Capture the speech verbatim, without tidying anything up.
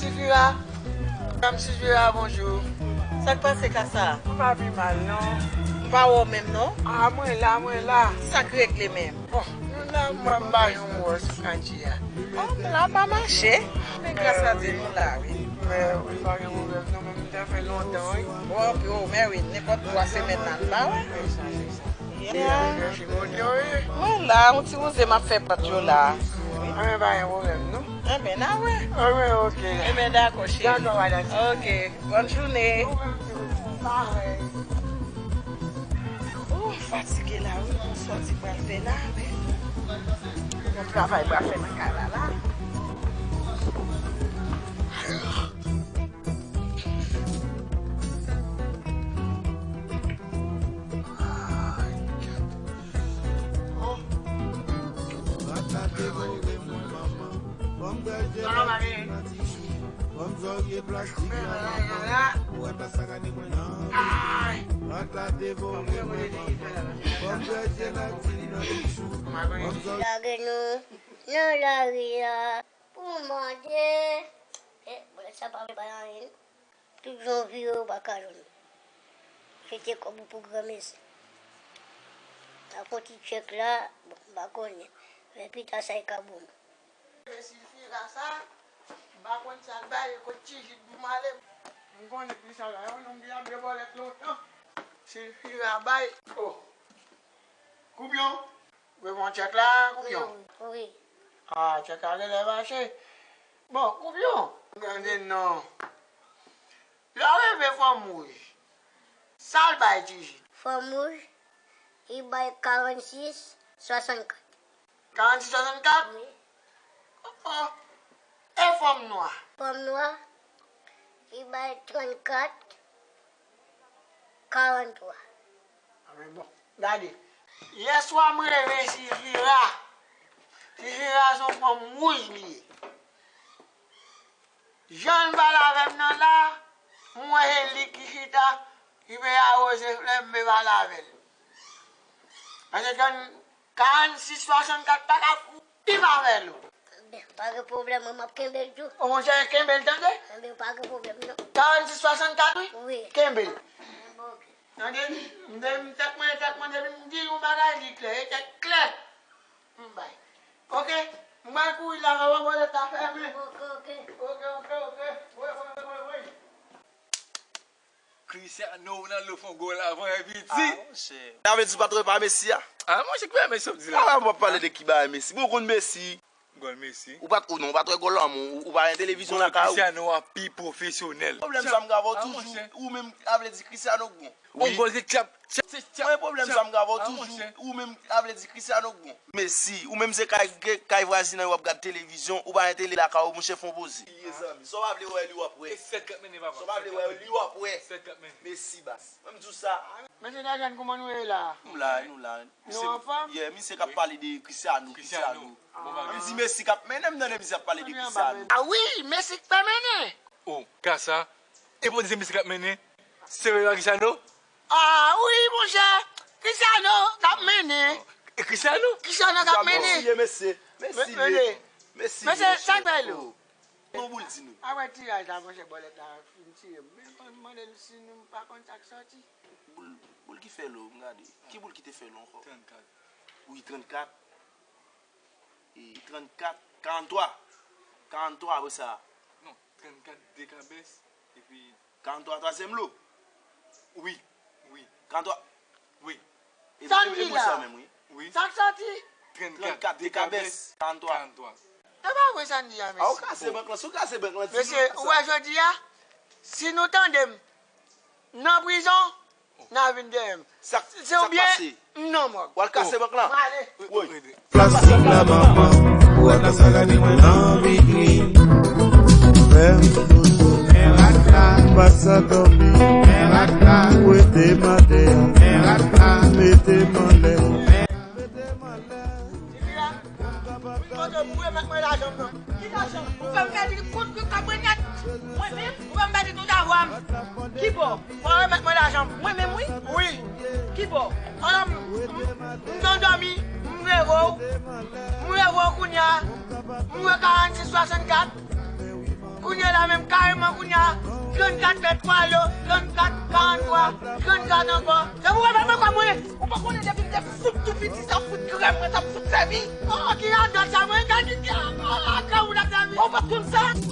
Sifira. Madam Sifira, bonjou. Sa k pase, Kasa? Mwen pa pi mal, non. M pa wè w menm, non. A, mwen la, mwen la. Sa k regle menm? Bon, nou la, mwen m ba yon mo sou Angie a. Bon, la pa mache. Men gras a Dye, nou la, wi. Men, wi, pa gen pwoblèm, non, men m te fè lontan, wi. Bon, pi, o, men wi, nenpòt twa semèn la, n pa wè. Mwen la, yon ti wouze m ap fè pant yo la. Anben, pa gen pwoblèm, non. Anben, n a wè. Anben, oke. Anben, dakò, cheri. Dakò, madanm. Oke. Bòn jounen. Ou menm tou. Parèy. Ou, m fatige la, wi. Yon sòti pral fè la, men. Yon travay pral fè nan kay la, la. Lage nou nan lari a pou mande. E, bòlèt sa pa vle bay anyen. Tout jan w vire, ou pa ka jwenn. Jete kòb ou pou granmesi. N a fè yon ti tchèk la, bon, m pa konnen. Men pita sa e ka bon. Silfira sa, m pa konn sa l bay, kot ti jid pou m ale. M konnen ki sa la, yon nonm ki ap de bòlèt lontan. Silfira bay. Oh. Koupyon. Ou pran tchèk la, Koupyon? Wi, wi. Ah, tchèk la genlè mache. Bon, Koupyon. Tande non. Lè w leve Fanm Wouj, sa l bay ti jid? Fanm Wouj, li bay karannsis swasannkat. Karannsis swasannkat? Wi. Oh, oh. E Fanm Nwa? Fanm Nwa, li bay trannkat, karanntwa. Ah, men bon, gade. Yèswa m reve Silvira. Silvira se yon fanm wouj li ye. Jan l pale avè m nan la, m wè se li ki chita, ki pe awoze flè m, pe pale avè l. Paske karannsis swasannkat pa ka fou. Li pa fè l. Ben, pa gen pwoblèm, mwen, m ap kenbe l tou. O monchè, kenbe l tande. Ben, pa gen pwoblèm, non. Karannsis swasannkat, wi. Wi. Kenbe l. Tande, m de, m tèt mwen, tèt mwen, depi m di yon bagay, li klè, e tèt klè. M bay. Oke, m pral kouri la, papa, bòlèt la fèmen. Oke, oke. Oke, oke, oke. Wi, wi, wi, wi, wi. Cristiano Ronaldo fè yon gòl avan Eviti. Ah, monchè. Sa vle di ou pa t wè pa Messi a? Ah, monchè, ki bagay Messi ap di la? Ah, w ap pale de ki bagay Messi? Bon, ou konn Messi. Gòl Messi. Ou pa t, ou non, ou pa t wè gòl la, men ou, ou pa gen televizyon lakay ou? Cristiano a pi pwofesyonèl. Pwoblèm sa m ka wè w toujou, ou menm, a vle di Cristiano k bon. Wi. On gòl se tchap, tchap, se tchap. Mwen, pwoblèm sa m ka wè w toujou, ou menm, a vle di Cristiano k bon. Messi, ou menm se kay, kay vwazinay w ap gad televizyon, ou pa gen tele lakay ou, monchè, fè yon poze. Ye zanmi, sa w pa vle wè li w ap wè. E sèt k ap mennen, papa. Sa w pa vle wè li w ap wè. Sèt k ap mennen. Messi bas. Mwen m di w sa. Mesye Dajòn, kòman nou ye la? Nou la, nou la. Nou anfòm? Yeah, misye k ap pale de Cristiano, Cristiano. Cristiano. Bon bagay. M di Messi k ap mennen, m tande misye ap pale de Cristiano. Ah wi, Messi k ap mennen. Oh, ka sa. E pou di se Messi k ap mennen, se vre pa Cristiano? Ah wi, monchè. Cristiano k ap mennen. E Cristiano? Cristiano k ap mennen. Messi ye, mesye. Messi ye. Mesye, sa k bay lou? Non, boul di nou. Apre tiraj la, monchè, bòlèt la fin tire m. Men mwen mande nou si nou pa konn sa k sòti. Boul, boul ki fè lou, m gade. Ki boul ki te fè lou ankò? Trannkat. Wi, trannkat. E trannkat, karantwa. Karantwa, apre sa. Non, trannkat, dekabès, epi karantwa twazyèm lo? Wi, wi. Karantwa? Wi. E, sa m e, e di mwen la. Sa menm, wi. Wi. Sa k sòti? Trannkat, trannkat, dekabès, karantwa. Karantwa. E pa vre sa n di a, mesye. A, ou kase bank lan, si w kase bank lan, di nou sa. Mesye, ou wè jodi a, si nou tande m nan prizon, n a vin dèyè m. Sa, se sa k pase? Oubyen m nan mòg. W al kase bank lan. Pale. Wi. Plastik la manman, ou wè nan sa gade mwen nan vitrin. Fè m dodo, men rat la, pa sa dòmi, men rat la, ou rete m atè, men rat la, mete m anlè, mete m anlè. Kote pou remèt mwen lajan m nan? Ki lajan? Ou fè m pèdi kont kri kabrenèt. Mwen menm? Ou fè m pèdi tout avwa m. Ki bò? Fò remèt mwen lajan m. Mwen menm, wi. Wi. Ki bò? Alò, m, m, m nan dòmi, m reve w. M reve w kounye a. M wè karannsis swasannkat. Kounye a la menm. Kounye a, trannkat mèt palo, trannkat karannwa, trannkat ankò. Se pou mwen fè mwen kòm mwen. Ou pa konnen depi m te fout tou piti, sa fout krèm mwen t ap fout sèvi. Oh, ki radòt sa, mwen ka kite ankò, ankò ou t ap sèvi. Ou pa t konn sa?